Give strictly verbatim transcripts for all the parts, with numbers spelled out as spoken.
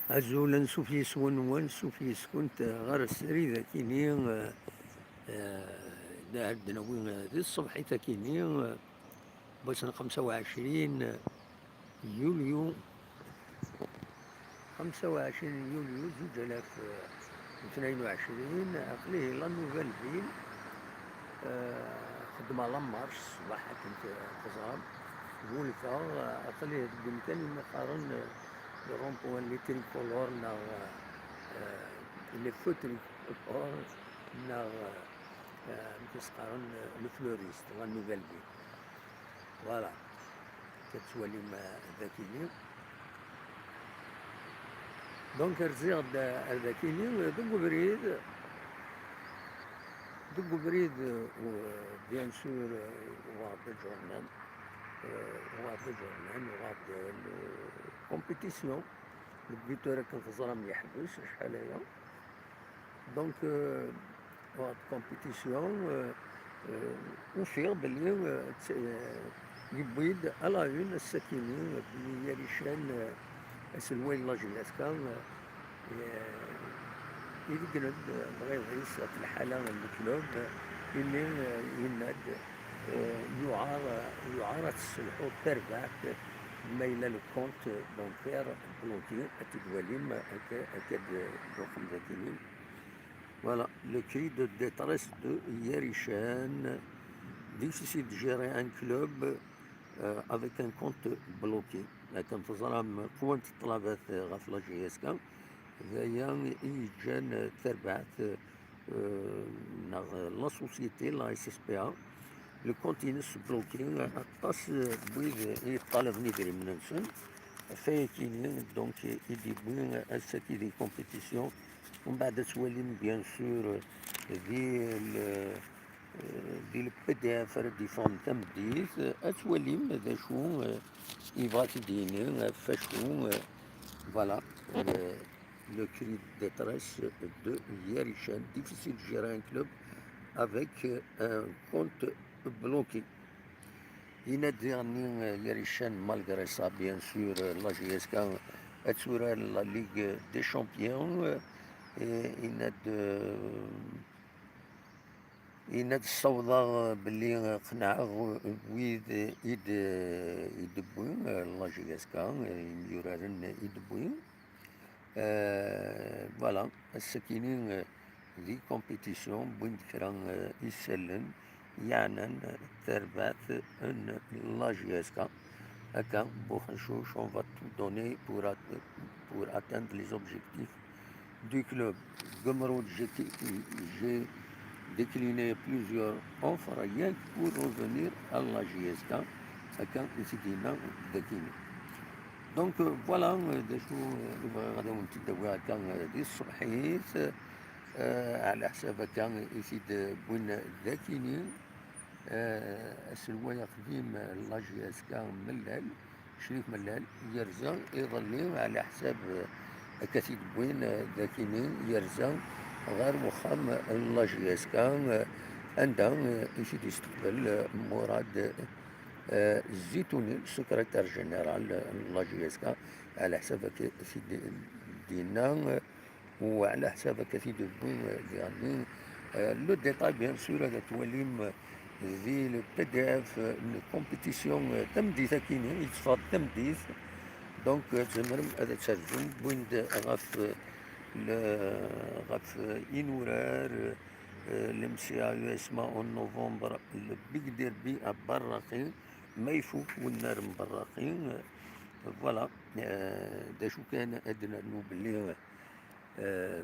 Azul, ansuf yes-wen, ansuf yes-kent ɣer srid akini, eh, eh, d-, ad d-nawi, eh, di tṣebḥit akini, eh, wass n xemsa u ɛecrin yulyu, xemsa u ɛecrin yulyu zuǧ alaf u tnayen u ɛecrin, aql-i la Nouvelle Ville, eh, xeddmeɣ la marche ṣṣbeḥ akken t-, teẓram, ɣulfeɣ, eh, aql-i deg umkan i qqaren, eh, le rond-point les tricolores neɣ, eh, les feux tricolores neɣ, eh, amek i s-qqaren, eh, le fleuriste, la Nouvelle Ville. Voilà. Ad twalim, eh, dakini. Donc, rziɣ-d, eh, ar dakini, eh, deg ubrid, deg ubrid, eh, bien sûr, eh, uɣeɣ-d aǧurnan, eh, uɣeɣ-d aǧurnan, uɣeɣ-d, eh, le compétition. Le buteur akken teẓram yeḥbes acḥal aya. Donc, euh, uɣeɣ-d compétition, euh, euh, ufiɣ belli, euh, t-, euh, yewwi-d à la une ass-akini, euh, belli Yarican, euh, aselway n la J S K, euh, euh, ibeggel-d, euh, lɣiḍ-is ɣef lḥala n club, euh, imi, euh, yenna-d, euh, yuɛer, euh, yuɛer ad tesselḥuḍ tarbaɛt ma yella le compte bancaire bloqué, ad t-id-twalim, akka, akka d-, d-ruḥem dakini. Voilà, le cri de détresse de Yarican. Difficile de gérer un club, euh, avec un compte bloqué. Akken teẓram, qwant ṭṭlabat ɣef la J S K. D aya i yeǧǧan tarbaɛt, euh, neɣ la société, la S S P A. Le compte-ines bloqué, aṭas n wid i yeṭṭalaben idrimen-nsen. Ɣef wayakini, donc, i d-yewwi ass-agi di compétition. Umbeɛd ad twalim, bien sûr, di le, di le P D F ara d-yeffɣen tameddit, ad twalim d acu, eh, yebɣa ad t-id-yini ɣef wacu, eh, voilà, eh, le cri de détresse de Yarican. Difficile de gérer un club avec, euh, un compte bloqué. Yenna-d diɣenni, euh, Yarican, malgré ça, bien sûr, euh, la J S K ad turar la Ligue des Champions, euh, et yenna-d, euh, Yenna-d, ssawḍeɣ belli qenɛeɣ wid i d-, i d-wwi, la J S K, imyuraren i d-wwi. Eh, voilà, ass-akini, eh, di compétition, wwin-d kra, eh, isallen yeɛnan tarbaɛt n la J S K. Akka, Buxencuc, on va tout donner pour at-, pour atteindre les objectifs du club. Gemrud, j'ai, j'ai décliné plusieurs offres rien que pour revenir à la J S K. Akka i t-id-yenna dakini. Donc, euh, voilà, euh, d acu, euh, i bɣiɣ ad awen-t-id-awiɣ akka, euh, di tṣebḥit, euh, ɛla ḥsab akka i t-id-wwin dakini. Eh, aselway aqdim n la J S K Mellal, Crif Mellal, yerza iḍelli ɛla ḥsab, eh, akka t-id-wwin, eh, dakini, yerza ɣer wexxam n la J S K, eh, anda, eh, i t-id-isteqbel, eh, Murad, eh, Zituni, le secrétaire général, eh, n la J S K, ɛla ḥsab akka i t-id-, d-yenna, eh, وعلى حسابك سيدي بوين ديالي. آه، لو ديتاي بيان سور هذا تواليم في لو بي دي اف، آه، الكومبيتيسيون، آه، تمديت اكيني يتصفى تمديت. دونك، آه، تزمرم هذا تسرزم بوين د-، غف، آه، ل-، غف، آه، إنورار، آه، لمسيا يو اس ما اون نوفمبر، البيك ديربي اباراقي ما يفوت والنار مبراقي. آه، فوالا، آه، دا شو كان ادنى نوبلي. آه،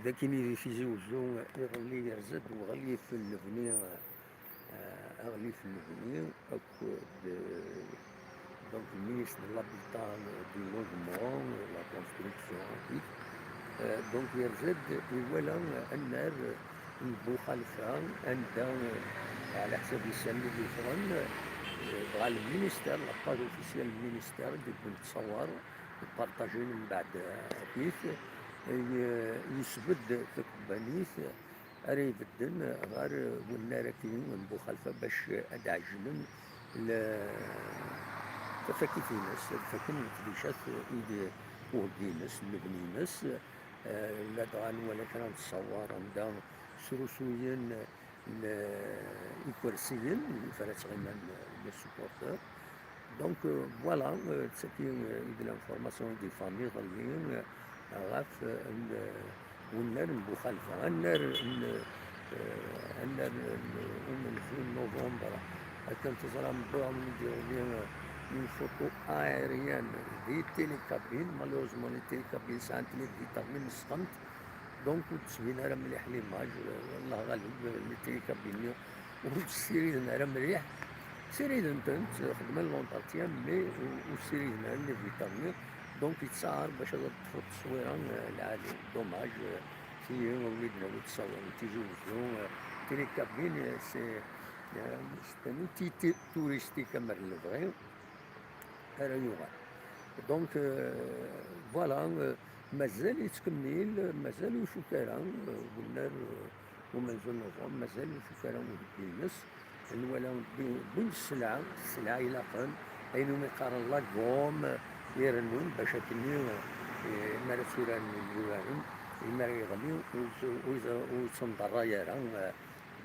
داكني دي تيزي وزو يغلي يرزد وغلي في النبني، آه، أغلي في النبني، أكو د-، دونك المينيس دو لابيتان دو لوجمون، لا كونستركسيون، هاديك. آه، دونك يرزد يوالا النار بوخالفة، عندها على حسب السن اللي يفرن، آه، بغا المينيستير، لاباج اوفيسيال المينيستير، ديك نتصور، بارطاجين من بعد، آه، بيت، ي-، يسبد تكبانيت، أري بدن، غير والنار كيني من بوخالفة باش أدعجلن ل-، Tafakit-ines, ad faken leqdicat i d uheggi-ines, lebni-ines, eh, ladɣa nwala kra n tṣawar anda srusuyen l-, ikersiyen, imi ara ttɣiman les supporters. Donc, euh, voilà, euh, d tagi, euh, i d l'information i d-yeffɣen iḍelli, euh, ɣef, euh, l-, unnar n Buxalfa, annar n, euh, annar n umenzu n novembre. Akken teẓram, wwiɣ-awen-d iḍelli, euh, une photo aérienne des télécabines. Malheureusement, les télécabines sɛant les vitamines mesxent. Donc, ur d-tettbin ara mliḥ l'image, euh, Allah ɣaleb, euh, les télécabines-nni ur ssiriden ara mliḥ. Ssiriden-tent, xedmen l'entretien, mais ur, ur ssiriden ara les vitamines. Donc, yettɛar bac ad d-teṭṭfeḍ tteswira, euh, lɛali. Dommage, euh, tigi, wid nawi ttṣawiren Tizi Wezzu, euh, télécabine, euh, c'est, euh, c'est un outil ti-, touristique, am ar lebɣi. Ara yuɣal. Donc, euh, voilà, euh, mazal yettkemmil, mazal ur ifuk ara, euh, unnar, euh, umenzu n novembre, mazal ur ifuk ara uheggi-ines. Nwala wwin-d sselɛa, sselɛa ilaqen, ayen umi qqaren la gomme, irennun bac akkenni, eh, mi ara tturaren yemyuraren, mi ara yeɣli, ur, ur, ur yettenḍerray ara, eh,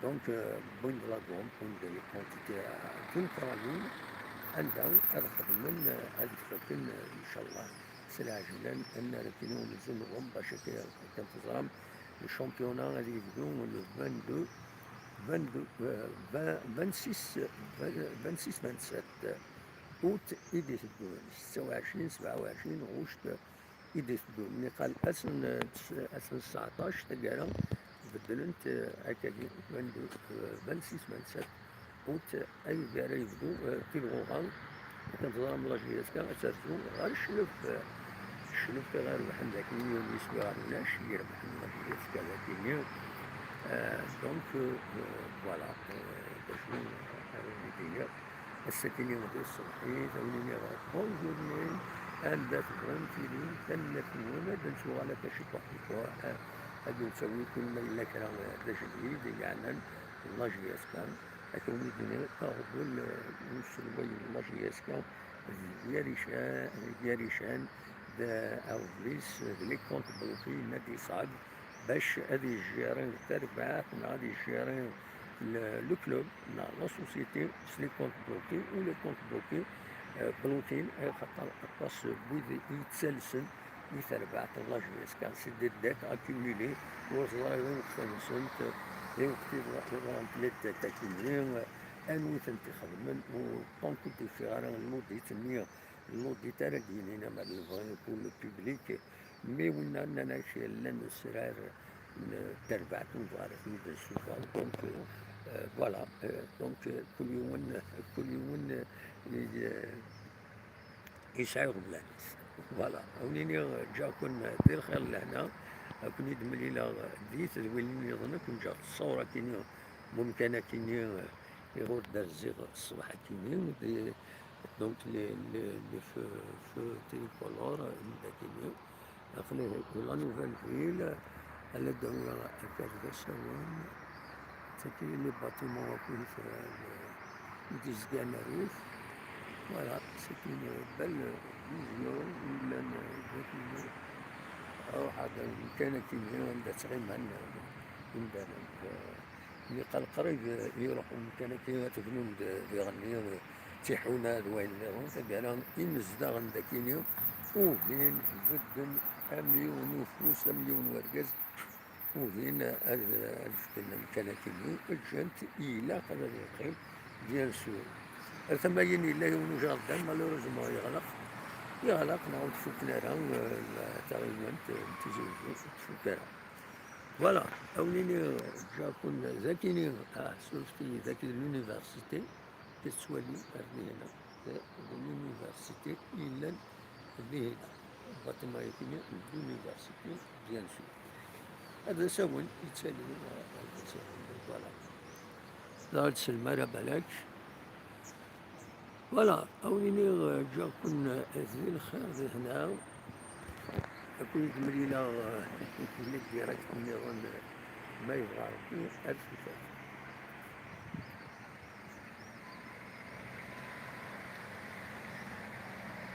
Donc, euh, wwin-d la gomme, wwin-d les quantités, euh, timeqqranin, anda ad xedmen, euh, ad faken, euh, inchallah, s lɛejlan, annar akkenni umenzu n novembre, bac akka, akken teẓram, le championnat ad yebdu le vingt-deux, vingt-deux, euh, vingt, vingt-six, vingt, vingt-six, vingt-sept août i d-iteddun, setta u ɛecrin, sebɛa u ɛecrin ɣuct, i d-iteddun. Niqal ass n, ass n tseɛṭac taggara, beddlent, eh, akkagi, vingt-deux, eh, vingt-six, vingt-sept août, eh, ay ara yebdu, eh, tilɣuɣa. Akken teẓram, la J S K ad terzu ɣer cclef, eh, cclef i ɣ-irebḥen dagi, yiwen yiswi ɣer ulac, i irebḥen la J S K dagi-nni. Eh, donc, eh, voilà, eh, d acu ara wen-d-iniɣ. Ass-agi-nni d ṣṣbeḥ-it, ad wen-iniɣ bonjour-nni, anda tebɣam tilim, tanemmirt-nwen, ad nettuɣal akka ciṭuḥ ciṭuḥ, ad d-nettawi kul ma yella kra d ajdid, i yeɛnan la J S K, ad wen-id-iniɣ aɣbel, eh, n uselway n la J S K, d Yarican, d Yarican, d aɣbel-is, d les comptes bloqués, yenna-d yeṣɛeb, bac ad yejjiri tarbaɛt neɣ ad yejjiri le, le club neɣ la société s les comptes bloqués ou les comptes bloqués, euh, bloqués, axaṭer aṭas n wid i yettalsen i terbaɛt n la J S K, c'est des dettes accumulées, ur teẓriḍ i lweqt-nsent, i lweqt i ḍ-, i ḍrant les dettes accumulées, anwa i tent-ixedmen, u tant ur d-yeffiɣ ara l'audit-nni, l'audit ara d-yinin amer lebɣi pour le public, mais winna nnan-ak llan lesrar n terbaɛt ur nebɣi ara ten-id-nessufeɣ. Donc, euh, voilà, euh, donc, euh, kul yiwen, kul yiwen, euh, i, euh, yesɛa iɣeblan-is. Voilà, ad wen-iniɣ ǧǧiɣ-ken di lxir d lehna, ad ken-id-mlileɣ di tedwilin nniḍen, ad ken-ǧǧeɣ ttṣawṛa akkenni, mumkan akkenni, euh, iɣur d-rziɣ ṣṣbeḥ akkenni, di, donc, les, les, les feux, feux tricolores, euh, n dakini. Aql-i di la Nouvelle Ville, ad d-awiɣ akerdas-awen. Tagi les bâtiments akkit, euh, i d-izgan rrif. Voilà, c'est une belle vision i yellan, euh, dakini. Ruḥ ad, kan akkenni anda ttɣiman, euh, imdanen. Euh, Niqal qrib, eh, iruḥ umkan-agi ad tebnun d, diɣenni, eh, tiḥuna d wayen nniḍen. Taggara, imezdaɣen dakini ugin bedden am yiwen ufus, am yiwen wergaz, ugin ad, ad fken amkan-akini, ǧǧan-t, ilaq ad yeqqim, bien sûr. Ar tama-yin yella yiwen ujardin, malheureusement yeɣleq, yeɣleq neɣ ur t-fuken ara, eh, taɣiwant, eh, n Tizi Wezzu, ur t-tfuk ara. Voilà, ad wen-iniɣ, ǧǧiɣ-ken dakini, ah, surfet-iyi, dagi d l'université, tettwalim ar dihna, d l'université yellan dihna, bâtiment-agi d l'université, bien sûr. Ad d-asawen, yettali, ah, ad d-asawen, voilà. Ur d-tsellem ara balak. Voilà, ad wen-iniɣ, eh, ǧǧiɣ-ken, eh, di lxir, di hna. Ad ken-id-mlileɣ, eh, di direct nniḍen, eh, ma yebɣa Rebbi, ar tufat.